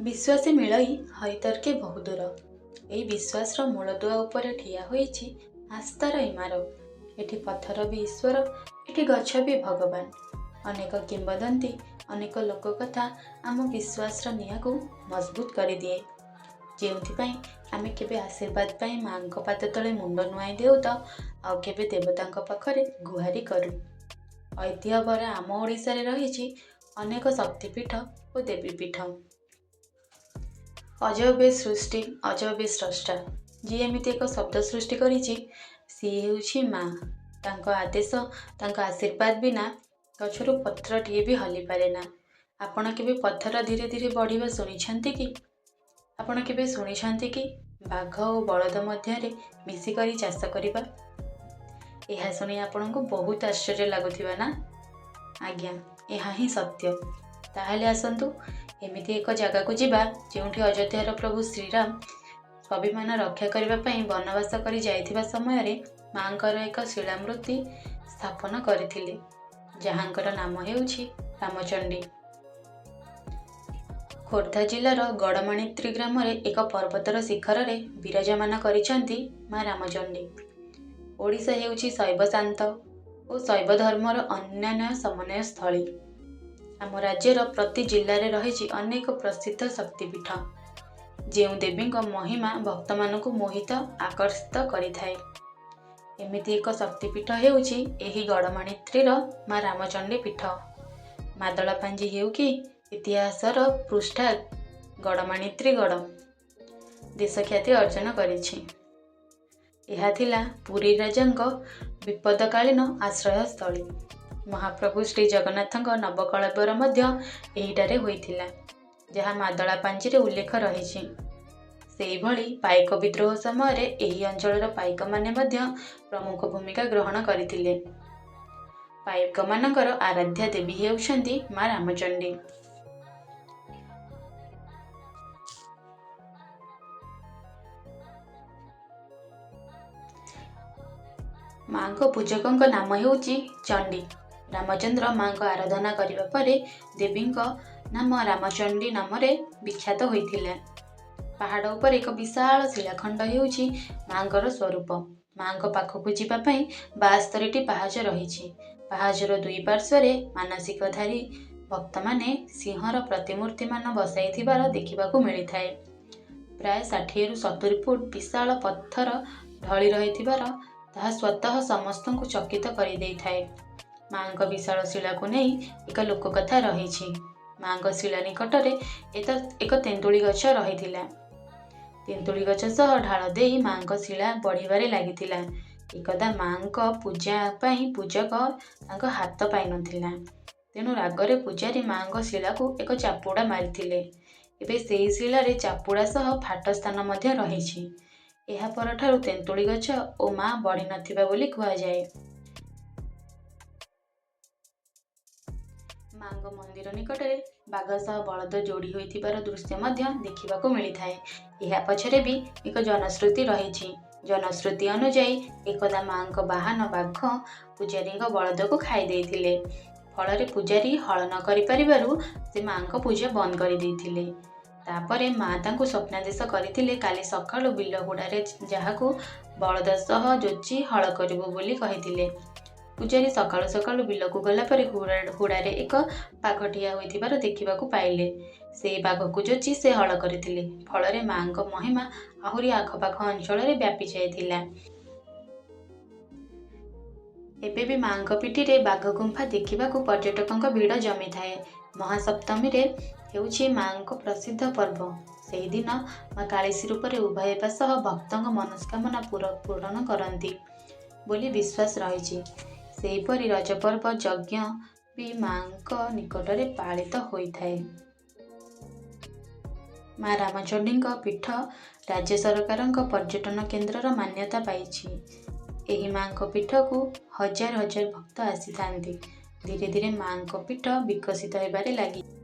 ବିଶ୍ୱାସେ ମିଳଇ ହରିତର୍କେ ବହୁଦୂର। ଏହି ବିଶ୍ୱାସର ମୂଳଦୁଆ ଉପରେ ଠିଆ ହୋଇଛି ଆସ୍ଥାର ଇମାରତ। ଏଠି ପଥର ବି ଈଶ୍ୱର, ଏଠି ଗଛ ବି ଭଗବାନ। ଅନେକ କିମ୍ବଦନ୍ତୀ, ଅନେକ ଲୋକକଥା ଆମ ବିଶ୍ୱାସର ନିଆଁକୁ ମଜବୁତ କରିଦିଏ, ଯେଉଁଥିପାଇଁ ଆମେ କେବେ ଆଶୀର୍ବାଦ ପାଇଁ ମାଆଙ୍କ ପାଦ ତଳେ ମୁଣ୍ଡ ନୁଆଇଁ ଦେଉ ତ ଆଉ କେବେ ଦେବତାଙ୍କ ପାଖରେ ଗୁହାରି କରୁ। ଐତିହ୍ୟ ଭରା ଆମ ଓଡ଼ିଶାରେ ରହିଛି ଅନେକ ଶକ୍ତିପୀଠ ଓ ଦେବୀପୀଠ। ଅଜବ ଏ ସୃଷ୍ଟି, ଅଜବ ଏ ସ୍ରଷ୍ଟା। ଯିଏ ଏମିତି ଏକ ଶବ୍ଦ ସୃଷ୍ଟି କରିଛି, ସିଏ ହେଉଛି ମା'। ତାଙ୍କ ଆଦେଶ, ତାଙ୍କ ଆଶୀର୍ବାଦ ବିନା ଗଛରୁ ପତ୍ରଟିଏ ବି ହଲିପାରେନା। ଆପଣ କେବେ ପଥର ଧୀରେ ଧୀରେ ବଢ଼ିବା ଶୁଣିଛନ୍ତି କି? ଆପଣ କେବେ ଶୁଣିଛନ୍ତି କି ବାଘ ଓ ବଳଦ ମଧ୍ୟରେ ମିଶିକରି ଚାଷ କରିବା? ଏହା ଶୁଣି ଆପଣଙ୍କୁ ବହୁତ ଆଶ୍ଚର୍ଯ୍ୟ ଲାଗୁଥିବ ନା? ଆଜ୍ଞା, ଏହା ହିଁ ସତ୍ୟ। ତାହେଲେ ଆସନ୍ତୁ ଏମିତି ଏକ ଜାଗାକୁ ଯିବା, ଯେଉଁଠି ଅଯୋଧ୍ୟାର ପ୍ରଭୁ ଶ୍ରୀରାମ ସ୍ୱାଭିମାନ ରକ୍ଷା କରିବା ପାଇଁ ବନବାସ କରି ଯାଇଥିବା ସମୟରେ ମାଆଙ୍କର ଏକ ଶିଳାମୂର୍ତ୍ତି ସ୍ଥାପନ କରିଥିଲେ, ଯାହାଙ୍କର ନାମ ହେଉଛି ରାମଚଣ୍ଡୀ। ଖୋର୍ଦ୍ଧା ଜିଲ୍ଲାର ଗଡ଼ମାଣିତ୍ରୀ ଗ୍ରାମରେ ଏକ ପର୍ବତର ଶିଖରରେ ବିରାଜମାନ କରିଛନ୍ତି ମା ରାମଚଣ୍ଡୀ। ଓଡ଼ିଶା ହେଉଛି ଶୈବ ଶାନ୍ତ ଓ ଶୈବ ଧର୍ମର ଅନ୍ୟାନ୍ୟ ସମନ୍ୱୟ ସ୍ଥଳୀ। ଆମ ରାଜ୍ୟର ପ୍ରତି ଜିଲ୍ଲାରେ ରହିଛି ଅନେକ ପ୍ରସିଦ୍ଧ ଶକ୍ତିପୀଠ, ଯେଉଁ ଦେବୀଙ୍କ ମହିମା ଭକ୍ତମାନଙ୍କୁ ମୋହିତ ଆକର୍ଷିତ କରିଥାଏ। ଏମିତି ଏକ ଶକ୍ତିପୀଠ ହେଉଛି ଏହି ଗଡ଼ମାଣିତ୍ରୀର ମା ରାମଚଣ୍ଡୀ ପୀଠ। ମାଦଳାପାଞ୍ଜି ହେଉ କି ଇତିହାସର ପୃଷ୍ଠା, ଗଡ଼ମାଣିତ୍ରୀ ଗଡ଼ ଦେଶ ଖ୍ୟାତି ଅର୍ଜନ କରିଛି। ଏହା ଥିଲା ପୁରୀ ରାଜାଙ୍କ ବିପଦକାଳୀନ ଆଶ୍ରୟସ୍ଥଳୀ। ମହାପ୍ରଭୁ ଶ୍ରୀ ଜଗନ୍ନାଥଙ୍କ ନବକଳେବର ମଧ୍ୟ ଏହିଠାରେ ହୋଇଥିଲା, ଯାହା ମାଦଳାପାଞ୍ଜିରେ ଉଲ୍ଲେଖ ରହିଛି। ସେହିଭଳି ପାଇକ ବିଦ୍ରୋହ ସମୟରେ ଏହି ଅଞ୍ଚଳର ପାଇକମାନେ ମଧ୍ୟ ପ୍ରମୁଖ ଭୂମିକା ଗ୍ରହଣ କରିଥିଲେ। ପାଇକମାନଙ୍କର ଆରାଧ୍ୟା ଦେବୀ ହେଉଛନ୍ତି ମା ରାମଚଣ୍ଡୀ। ମାଙ୍କ ପୂଜକଙ୍କ ନାମ ହେଉଛି ଚଣ୍ଡୀ। ରାମଚନ୍ଦ୍ର ମାଙ୍କ ଆରାଧନା କରିବା ପରେ ଦେବୀଙ୍କ ନାମ ରାମଚଣ୍ଡୀ ନାମରେ ବିଖ୍ୟାତ ହୋଇଥିଲା। ପାହାଡ଼ ଉପରେ ଏକ ବିଶାଳ ଶିଳାଖଣ୍ଡ ହେଉଛି ମାଙ୍କର ସ୍ୱରୂପ। ମାଙ୍କ ପାଖକୁ ଯିବା ପାଇଁ 72ଟି ପାହାଚ ରହିଛି। ପାହାଚର ଦୁଇ ପାର୍ଶ୍ୱରେ ମାନସିକଧାରୀ ଭକ୍ତମାନେ ସିଂହର ପ୍ରତିମୂର୍ତ୍ତିମାନ ବସାଇଥିବାର ଦେଖିବାକୁ ମିଳିଥାଏ। ପ୍ରାୟ 60ରୁ 70 ଫୁଟ ବିଶାଳ ପଥର ଢଳି ରହିଥିବାର ତାହା ସ୍ୱତଃ ସମସ୍ତଙ୍କୁ ଚକିତ କରିଦେଇଥାଏ। ମାଙ୍କ ବିଶାଳ ଶିଳାକୁ ନେଇ ଏକ ଲୋକକଥା ରହିଛି। ମାଙ୍କ ଶିଳା ନିକଟରେ ଏକ ତେନ୍ତୁଳି ଗଛ ରହିଥିଲା। ତେନ୍ତୁଳି ଗଛ ସହ ଢାଳ ଦେଇ ମାଙ୍କ ଶିଳା ବଢ଼ିବାରେ ଲାଗିଥିଲା। ଏକଦା ମାଙ୍କ ପୂଜା ପାଇଁ ପୂଜକ ତାଙ୍କ ହାତ ପାଇନଥିଲା। ତେଣୁ ରାଗରେ ପୂଜାରୀ ମାଙ୍କ ଶିଳାକୁ ଏକ ଚାପୁଡ଼ା ମାରିଥିଲେ। ଏବେ ସେହି ଶିଳାରେ ଚାପୁଡ଼ା ସହ ଫାଟ ସ୍ଥାନ ମଧ୍ୟ ରହିଛି। ଏହା ପରଠାରୁ ତେନ୍ତୁଳି ଗଛ ଓ ମା ବଢ଼ିନଥିବା ବୋଲି କୁହାଯାଏ। ମାଙ୍କ ମନ୍ଦିର ନିକଟରେ ବାଘ ସହ ବଳଦ ଯୋଡ଼ି ହୋଇଥିବାର ଦୃଶ୍ୟ ମଧ୍ୟ ଦେଖିବାକୁ ମିଳିଥାଏ। ଏହା ପଛରେ ବି ଏକ ଜନଶ୍ରୁତି ରହିଛି। ଜନଶ୍ରୁତି ଅନୁଯାୟୀ, ଏକଦା ମାଙ୍କ ବାହନ ବାଘ ପୂଜାରୀଙ୍କ ବଳଦକୁ ଖାଇ ଦେଇଥିଲେ। ଫଳରେ ପୂଜାରୀ ହଳ ନ କରିପାରିବାରୁ ସେ ମାଙ୍କ ପୂଜା ବନ୍ଦ କରିଦେଇଥିଲେ। ତାପରେ ମା ତାଙ୍କୁ ସ୍ୱପ୍ନାଦେଶ କରିଥିଲେ, କାଲି ସକାଳୁ ବିଲ ହୁଡ଼ାରେ ଯାହାକୁ ବଳଦ ସହ ଯୋଚି ହଳ କରିବୁ ବୋଲି କହିଥିଲେ। ପୂଜାରୀ ସକାଳୁ ସକାଳୁ ବିଲକୁ ଗଲା ପରେ ହୁଡ଼ାରେ ଏକ ବାଘ ଠିଆ ହୋଇଥିବାର ଦେଖିବାକୁ ପାଇଲେ। ସେହି ବାଘକୁ ଯୋଚି ସେ ହଳ କରିଥିଲେ। ଫଳରେ ମାଙ୍କ ମହିମା ଆହୁରି ଆଖପାଖ ଅଞ୍ଚଳରେ ବ୍ୟାପି ଯାଇଥିଲା। ଏବେ ବି ମାଙ୍କ ପିଠିରେ ବାଘ ଗୁମ୍ଫା ଦେଖିବାକୁ ପର୍ଯ୍ୟଟକଙ୍କ ଭିଡ଼ ଜମିଥାଏ। ମହାସପ୍ତମୀରେ ହେଉଛି ମାଙ୍କ ପ୍ରସିଦ୍ଧ ପର୍ବ। ସେହିଦିନ ମା କାଳିସୀ ରୂପରେ ଉଭା ହେବା ସହ ଭକ୍ତଙ୍କ ମନସ୍କାମନା ପୂରଣ କରନ୍ତି ବୋଲି ବିଶ୍ୱାସ ରହିଛି। ସେହିପରି ରଜପର୍ବ, ଯଜ୍ଞ ବି ମାଙ୍କ ନିକଟରେ ପାଳିତ ହୋଇଥାଏ। ମା ରାମଚଣ୍ଡୀଙ୍କ ପୀଠ ରାଜ୍ୟ ସରକାରଙ୍କ ପର୍ଯ୍ୟଟନ କେନ୍ଦ୍ରର ମାନ୍ୟତା ପାଇଛି। ଏହି ମାଙ୍କ ପୀଠକୁ ହଜାର ହଜାର ଭକ୍ତ ଆସିଥାନ୍ତି। ଧୀରେ ଧୀରେ ମାଙ୍କ ପୀଠ ବିକଶିତ ହେବାରେ ଲାଗିଛି।